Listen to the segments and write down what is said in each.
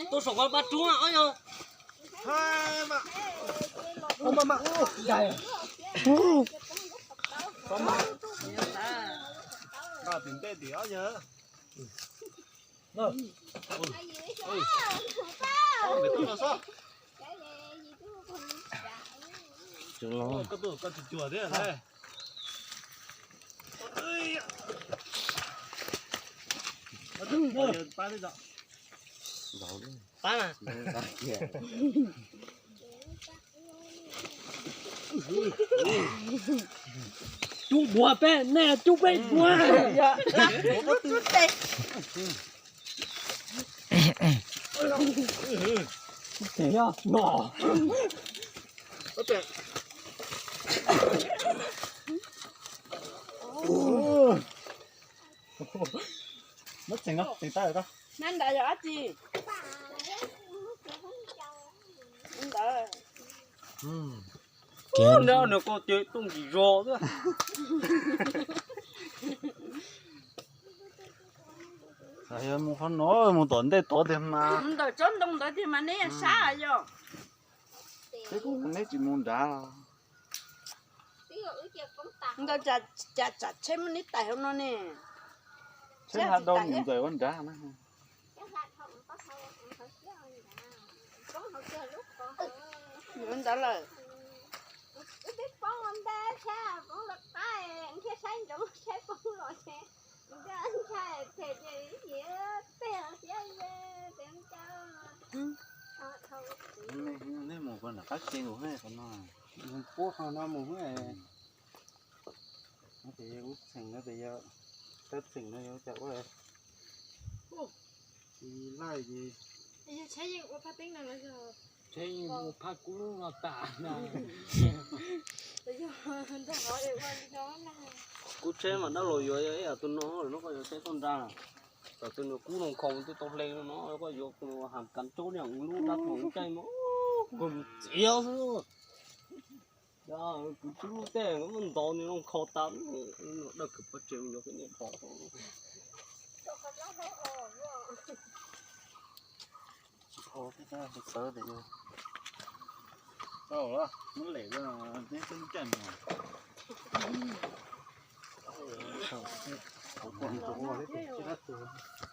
Tuaj saum ko pab rub ob yog. Tim ntej tim ob yog. Koj tuaj koj tsis cuag thiab. Pab mas. Cub duav peb, nej cub peb duav. Muab txeeg no, txeeg tab lawm. Nab ntawd yog dab tsi? Ntawd. Nws koj ces tuaj ntsis zog xwb. Yog mus qhov no, mus tom ntej tod tiag mas. Mus ntawm tsob ntoo ntawd tiag mas neb sab yog. Neb tsis mus nrad. Ntawd cas tsam tsheb muab neb tais hauv no ne. Tsheb ha dau mus ntxawm ua nrad na. Ntawd lawm. Nej mus qhov nram qab ke nkaus qhov no. Puab qhov no mus. Ub txheem no tes yog, tab txheem no yog cas ua tsis laij ces. Tsheb yeej ua phaj kub lub no tas na. Kub tsheb mas dab laug yuav yog ib yam tus no, lub koj yuav tsheb tuaj nrad. Tam tus nws kub loo khau twb tau hle no, koj yuav has kav tsaub niam lub dab tuag caij mas kawg mus txiav xwb. Kuv tub lub tej muab ntaus nws loo khau tas, dawb kawg pov tseg mus yuav peb niam pom.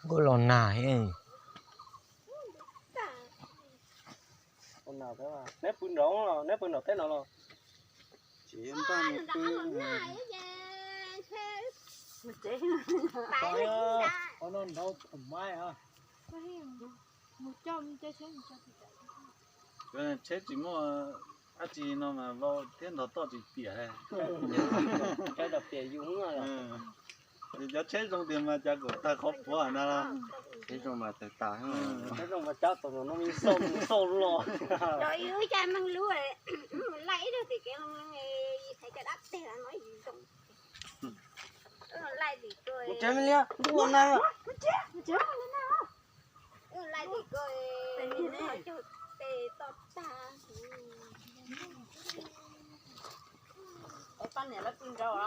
Nkauj los nag. Neb pw nraum, neb pw nraum teb no los? Tsis npaj mus pw. Tsheb tsis muaj dab tsi no mas vau thiab ntog toj tsis piam. Cov tsheb zoo tiag mas cas kom tag qhov puav na. Tsheb zoo mas tawg tas. Tsheb zoo mas cab tau no xauj los. Cov ib lub caj meej lub mus laij ib tug tim kev, thaiv cov dab teg no zoo. Laij tim ko. Laij tim ko, tes toj tag. Pab niam lawv pw nraud.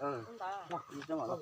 Ntawd.